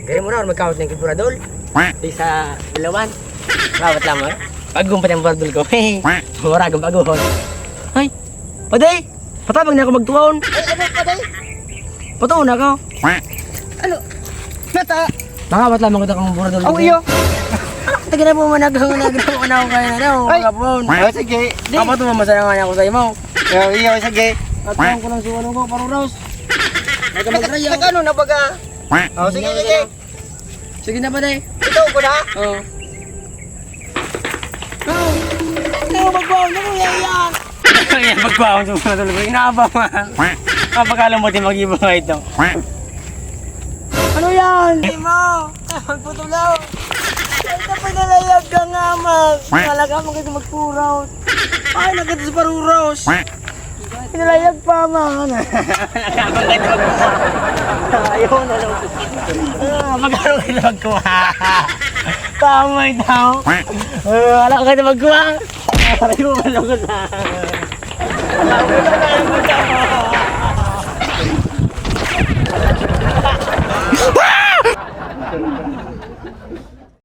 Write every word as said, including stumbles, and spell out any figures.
Gari mo na, magkawat ng kiburadol. Di sa Bilawan. Kawat lang mo. Pagong pa niyang buradol ko. Mura kang pagong. Ay, pwede? Patabang na ako magtuon. Ay, ano pa, day? Patuon ako. Ano? Nata? Mangawat lamang kita kang buradol. Aw, iyo. Taga na po, managaw, managaw, managaw kayo na daw, Ay. Mga pon. Oh, sige. Di. Apa to, mamasaya nga niya ako sa imo. Iyo, iyo, sige. At ang kulang suwano ko, paruros. Nag-, nag-, ano na baga? Oh, sige, sige. Sige na ba, day? Ito ko na? Oo. Oh. Ano, magbaon na mo yan? Yan, magbaon sa mga tulog. Inaaba man. Kapag alam mo, di mag-iba nga ito. Ano yan? Ay, mo! Magputulaw! Ay, ito pinalayag ka nga, mag! Talaga, maganda magpuraw. Ay, naganda sa paruros. Pinalayag pa, man. Ayaw na lang. Ah, magkano kayo magkuha? Tama yung tao. Ah, wala ka na magkuha. Ayaw na lang.